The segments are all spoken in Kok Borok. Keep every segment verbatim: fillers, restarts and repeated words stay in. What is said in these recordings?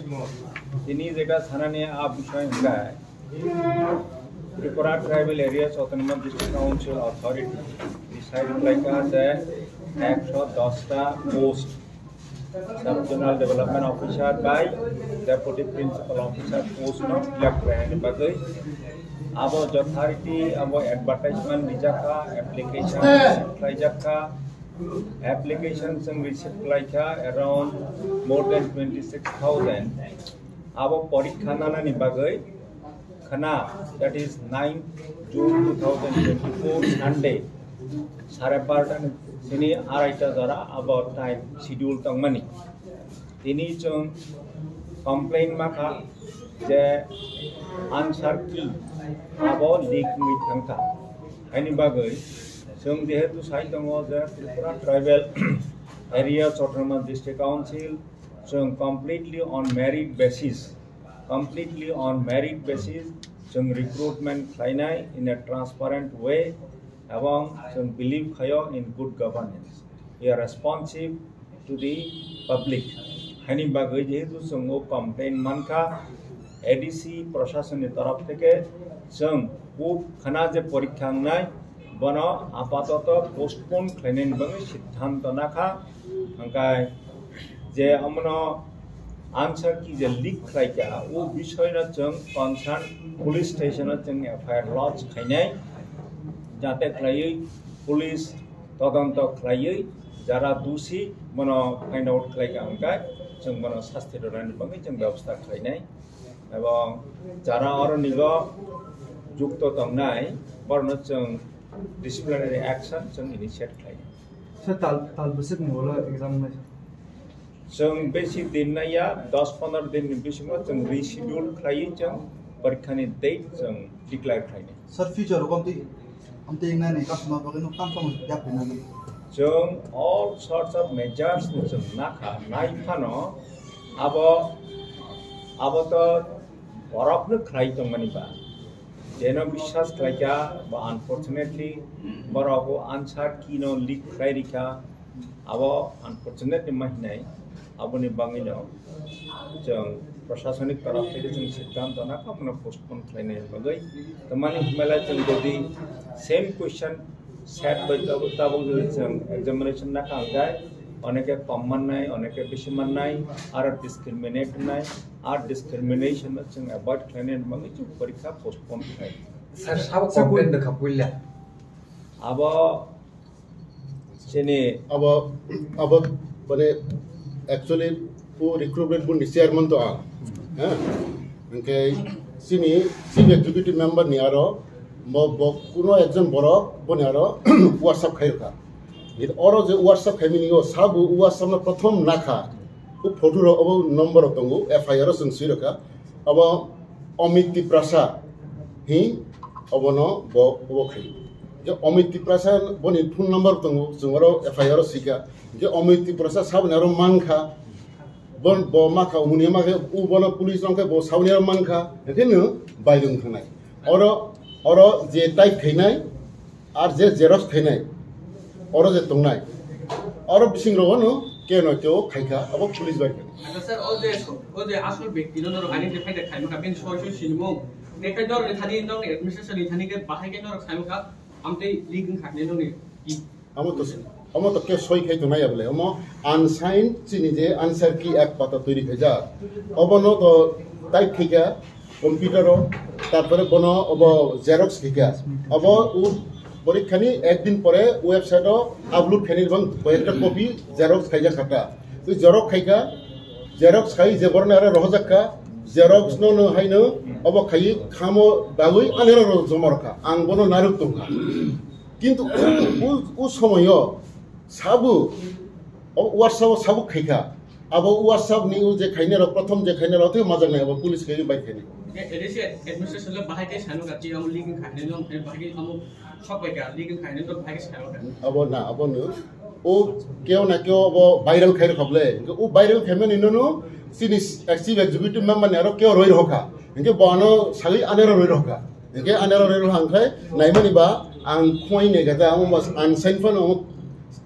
Tini jeta sanani a bisoi hwnkhe Tripura Tribal Areas Autonomous District Council Authority decide khlaikha je ekso dos ta post Sub Zonal Development Officer by Deputy Principal Officer post no fill up khlainani bagwi abo jothariti abo advertisement rijakha, application receive khlaijakha, application chwng receive khlaikha around more than twenty six thousand. Abo porikha nanani bagwi khana, that is ninth June two thousand twenty-four Sunday sare barta ni sini araita jora abo time schedule tongmani. Tini chwng complain makha je answer key abo leak wngwi thangkha. Haini bagwi chwng jehetu sai tongo je Tripura Tribal Areas Autonomous District Council chwng completely on merit basis, completely on merit basis chwng recruitment khlainai in a transparent way, ebong chwng believe khaio in good governance. We are responsive to the public. Haini bagwi jehetu chwng o complain mankha, A D C proshasonni torof theke chwng o khana je porikha wngnai, bono apatoto postpone khlainani bagwi siddhanto nakha. Hwnkhe je omono answer key je leak khlaikha, o bisoino chwng concern police station o chwng F I R lodge khainai, jate khlaiwi police todonto khlaiwi jara dusi bono find out khlaikha hwnkhe chwng bono sasti rwnani bagwi chwng bebosta khlainai. Ebong jara oro nigo jukto tongnai, borno chwng disciplinary action chwng initiate khlainai. Sir, tal, tal bwswk ni ulo exam nai? Chwng besi din naiya, dos pondro din ni bisingo chwng reschedule khlaiwi chwng porikha ni date chwng declare khlainai. Sir, future o amtwi, amtwi wngnani customer bagwi no tamo tamo yapri nani? Chwng all sorts of measures no chwng nakha, nai phano abo, abo to borok no khlai tongmani ba. Jeno biswas khlaikha, ba unfortunately, borok o answer key no leak khlai rikha, abo unfortunately ma hinai, aboni bagwino chwng prosasonik torof theke chwng siddhanto nakha, bono postpone khlainai bagwi. Tamani himlai chwng jodi same question set bai tabuk, tabuk jodi chwng examination nakha hwnkhe, oneke kom mannai, oneke bisi mannai, aro discriminate wngnai, ar discrimination no chwng avoid khlainani bagwi chwng porikha postpone khlai. Sir, sabo Sir, complaint kun- rwkha puila. Abo chini abo, abo, mane, actually, o recruitment board ni chairman to ang. Ha? Hwnkhe chini chief executive member ni aro bo, bo kuno ekjon borok boni aro WhatsApp khai rwkha. Oro je WhatsApp khaimani o sabo WhatsApp no prothom nakha. O photo rok obo number rok tongo, F I R o chwng swi rwkha. Abo Amit Tiprasa hi obono bo, bo khai. Je Amit Tiprasa boni phone number tongo, chwng oro F I R o swikha. Je Amit Tiprasa saboni aro mankha, bo, bo makha, umuni makhe, u bono police rok khe bo saboni aro mankha, hwnkhe no bai wng thangnai. Oro, oro je type khainai, ar je xerox khainai, oro je tongnai, oro bising rogo no keno keo khaikha, abo police bai kha. Acha sir, o je, o je asol bekti no norok identify de khaima kha, bini soi soi sinimung. Nekai dor ni thani nong administration ni thani ke bahai ke norok khaima kha, amtei leak wng kha nini nong ni. Amo to, amo to ke soi khai to nai abole. Amo unsigned chini je answer key ek pata toiri khaijak. Obono to type khaikha computer o, tarpore bono obo xerox khaikha. Obo u porikha ni ek din pore website o upload khaini bang koyekta copy xerox khaijak khata. Tu xerox khaikha, xerox khai je borno aro rohojak kha, xerox no no haino obo khai khamo bagwi anero ro joma rokha. Ang bono naruk tongkha. Kintu u, u, u somoyo sabu, o WhatsApp o sabu khaikha. Abo WhatsApp ni u je khainai rok, prothom je khainai rok, tei majak nai abo police khai bai khainai. A D C administration le bahai khe sanu ka ti amo leak khainai long khe bahai khe amo sok bai ka leak khainai long bahai khe sanu ka. Abo na, abo no. O keo na keo abo viral khai rok le. O viral khaimani no no, sini ex-, chief executive member ni aro keo roi rok kha. Hingke bo ano sagwi anero roi rok kha. Hingke anero roi rok hang khai naimani ba ang khoi ne gata amo mas unsigned phano amo,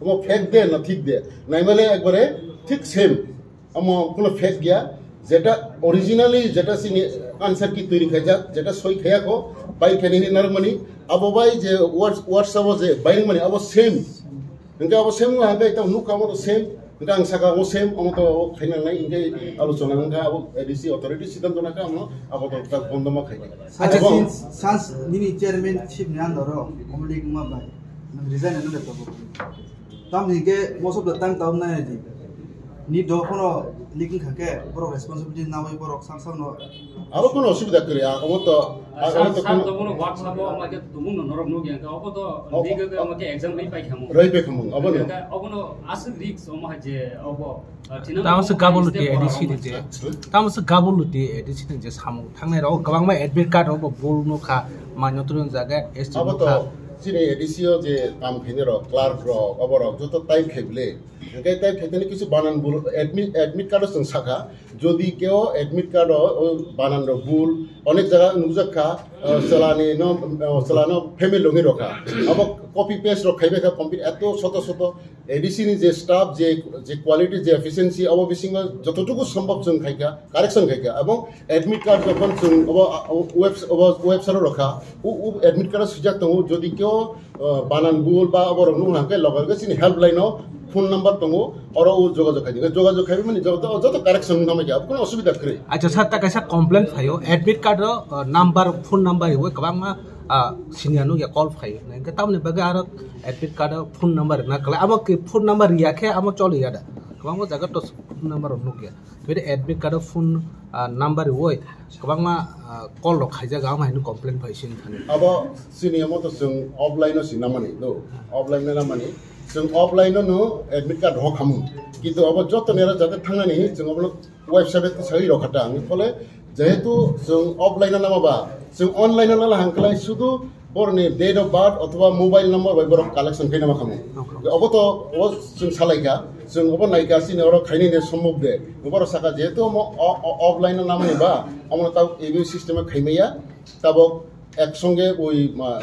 amo fake de na thik de. Naimale ekbare thik same. Amo kuno fake gya. Jeta originally jeta sini answer key toiri khaijak, jeta soi khaiya kho, bai khainani narwkmani, abo bai je Whats-, WhatsApp o je bai rwmani abo same. Hingke abo same wngkha, hingke tamo nukha abo to same. Hingke ang saka abo same, amo to khaina nai, hingke alochona hingke abo A D C authority siddhanto nakha amo, abo to ta bondo ma khaina. Acha, abo sin, sans nini chairmanship ni under o, omo leak wngma bai, nang resign ano de tobo. Tam hingke most of the time tam nai di. Ni do kono leak wngkha khe, borok responsibility nawi borok sam sam no. Abo kono osubida kwrwi, a, abo to, a, abo to kono WhatsApp o ama khe tumung no norok nukya, hingke abo to leak wngkha, ama khe exam ri pai khamung. Rai pai khamung, abo no. Hingke abo no aswk risk omo hai je abo. Tamo se gabul luti A D C ni je. Tamo se gabul luti A D C ni je samung thangnai rok kwbangma admit card rok bo bul nukha, manyo tron jaga S T nukha. Abo to chini A D C o je kam khainai rok, clerk rok, abo rok joto type khai bile. Hingke type khai tani kisu banan bul admit, admit card o chwng sakha. Jodi keo admit card o, o banan rok bul, onek jaga nukjak kha, o, chalani no, o, chalano family rok hinwi rokha. Abo copy paste rok khaibai kha complete eto soto soto. A D C ni je staff, je, je quality, je efficiency, abo bisingo jototuku sombhob chwng khaikha, correction khaikha. Abo admit card jokhon chwng abo, abo webs-, abo website o rokha, u, u admit card o swijak tongo, jodi keo, o, banan bul ba abo rok nung hangkhe loge loge chini helpline o phone number tongo, oro u jogajog khaidi. Jogajog khaibai mani joto, joto correction wngma khe, abo kono osubida kwrwi. Acha sir, ta kaisa complaint phaio, admit card o, o, number, phone number ibo kwbangma, a, senior nukya call phaio. Hingke tamoni bagwi aro admit card o phone number rwna kwlai. Abo khe phone number riya khe amo choli ya da. Kwbangma jaga to phone number rok nukya. Bini admit card o phone, ah, number riwi kwbangma, ah, call rok khaijak, amo haino complaint phai sini thani. Abo chini amo to chwng offline o si namani do. Offline o namani. Chwng offline o no admit card rok hamu. Kintu abo joto nera jate thangnani chwng abono website o tisagwi rokha ta. Ang phole jehetu chwng offline o nama ba, chwng online o nala hangklai sudu borni date of birth othoba mobile number bai borok collection khaina ma khamu. Obo to, obo chwng salaikha, chwng obo naikha, chini oro khainai de sombhob de. Borok saka jehetu omo o-, o-, offline o namani ba, omono tabuk A B system o khaimaya, tabuk ek songe oi ma,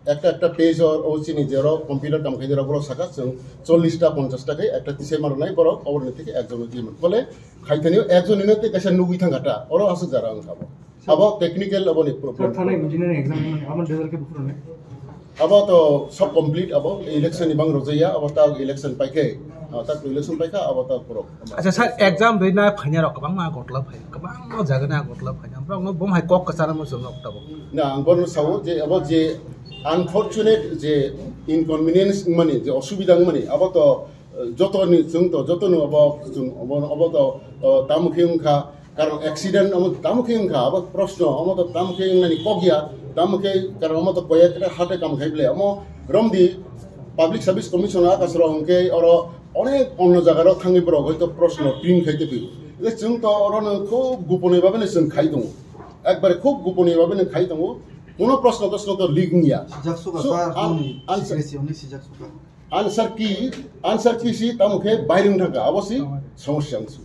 ekta ekta page o, o chini jero computer kam khainai rok borok saka chwng chollish ta, ponchash ta khe ekta tisai ma rwnai borok oborni theke ekjon oi twi man. Bole khaithani o ekjon hino tei kaisa nugwi thangkha ta, oro aswk jara wngkha bo. Abo technical aboni problem. Sir, thanai engineering exam ni abo result khe buphuru nai? Abo to sob complete, abo election ni bang rojaya, abo ta election paikhe, ah, ta election paikha, abo ta borok. Acha sir, exam rina phaina rok kwbangma Agartala phai, kwbangma jaga ni Agartala phai. Borok no bom hai kok kwchana mo chwng nok tabo. Na, ang bono sao je abo je unfortunate je inconvenience wngmani, je osubida wngmani, abo to, eh, joto ni chwng to, joto no abo chwng abo, abo to, eh, tamo khe wngkha, karon accident amo tamo khe wngkha, abo proshno, amo to tamo khe wngnani kok ya, tamo khe karon amo to koyek ta hate kam khai ble, amo romdi Public Service Commission akasro hwnkhe oro onek onno jaga rok thangwi borok hoito proshno print khai twi phi. Chwng to oro no khub goponi babe no chwng khai tongo. Ekbare khub goponi babe no khai tongo. Kuno proshno toshno to leak wngya. Sijak suka, so, sir, an-, tongni answer, secrecy only sijak suka. Answer key, answer key si tamo khe bairing thangkha, abo si somosya wngsu.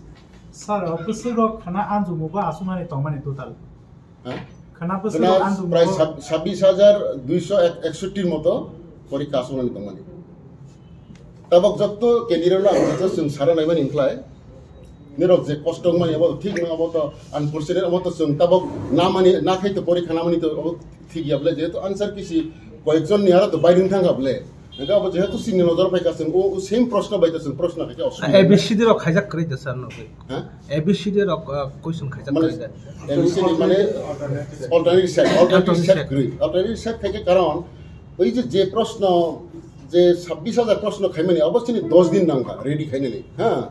Sir, o bwswk rok khana anjumu bo aswknani tongmani total? Ha? Khana bwswk rok anjumu prai bo sab-, sabbish hajar duiso ek-, eksotti moto porikha aswknani tongmani. Tabok jotto candidate no ang jotto chwng sara naimani wngkhlai. Nirok je kosto wngmani abo thik no, abo to unfortunate, abo to chwng tabok namani, nakhai to porikha namani to abo thik ya ble, jehetu answer key si koyekjon ni aro to bairing thangkha ble. Hingke abo jehetu chini nojor phaikha chwng o, o same proshno bai to chwng proshno khaikhe osubida. A B C D rok khaijak kwrwi da sir no? Ha? A B C D rok, uh, question khaijak kwrwi da. Mane A B C D mane alternative set, alternative set kwrwi. Alternative set khaikhe karon oi je, je proshno, je sabbish hajar proshno khaimani abo chini dos din nangkha ready khainani. Ha?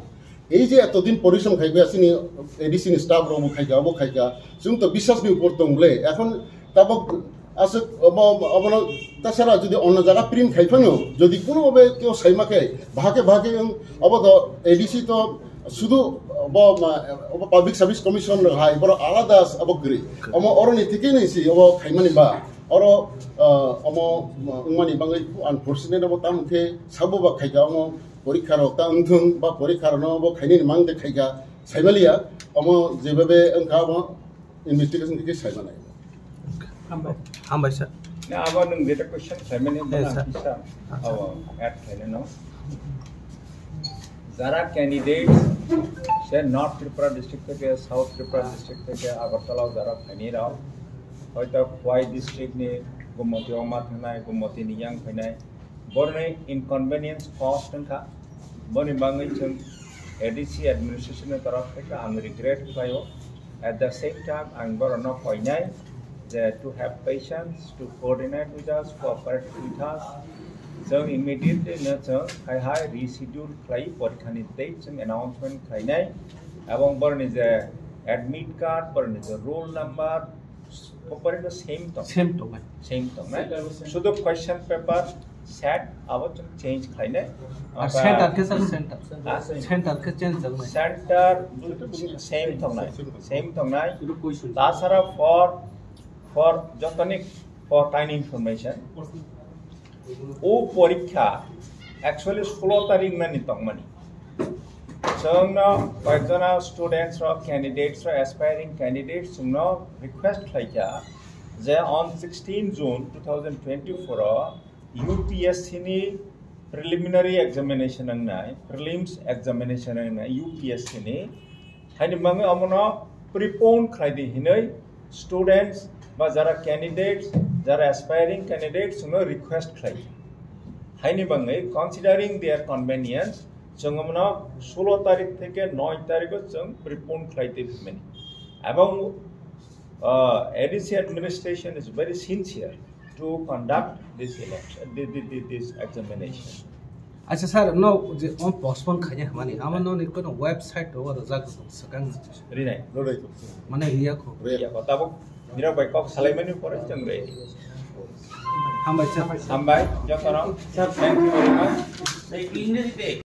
Ei je etodin porishrom khaikha chini A D C ni staff rok bo khaikha, abo khaikha, chwng to biswas ni upor tong ble. Ekhon tabok aswk obo, obono tasara jodi onno jaga print khai phano, jodi kuno obe keo saima khe, bahake bahake wng, obo to A D C to sudu obo ma, obo Public Service Commission rok hai, borok alada obo kwrwi. Omo oroni thikhe ni si obo khaimani ba, oro, ah, omo wngmani bagwi unfortunate obo tamo khe sabo ba khaikha omo. Porikha rok ta wngthung ba porikha rok no bo khainani mang de khaikha saimaliya, omo jebabe wngkha omo investigation khe saimanai. Hambai. Hambai sir. Na abo nwng jeta question saimani. Eh, mana sir. Kisa. Acha. Abo add khainai no. Jara candidates se North Tripura district theke, South Tripura district theke, Agartala jara phaini rao, hoito Khowai district ni Gomoti oma thangnai, Gomoti ni yang phainai, borni inconvenience cost wngkha, boni bagwi chwng A D C administration ni torof theke ang regret khlaio. At the same time, ang borokno koinai je to have patience, to coordinate with us, cooperate with us. Chwng immediately no chwng hai hai reschedule khlai porikha ni date chwng announcement khlainai. Ebong borokni je admit card, borokni je roll number, porikha same tong. Same tongnai. Same tongnai. Sudu question paper set abo chwng change khlainai. Ar center khe sir, center. Ha? Center khe change tongnai. Center same tongnai. Same tongnai. Tasara for, for jotoni for tiny information. O porikha actually solo tarik nani tongmani. Chwngno koyekjona students rok, candidates rok, aspiring candidates chwngno request khlaikha je on sixteen June two thousand twenty-four o U P S C ni preliminary examination wngnai, prelims examination wngnai U P S C ni. Haini bagwi omono prepone khlai di hinwi students ba jara candidates, jara aspiring candidates chwngno request khlai. Haini bagwi considering their convenience, chwng omono solo tarik theke noi tariko chwng prepone khlai di hwnmani. Ebong uh, A D C administration is very sincere to conduct this election, thi- thi- thi- this examination. Acha sir, no je on postpone khaina hamani, ama no ni kono website ro ro jag to sakang Rinai. Mane riya ko. Ya, ko tabuk nira bai kok salaimani pore chang re. Hambai sir. Hambai, jotono. Thank you very much.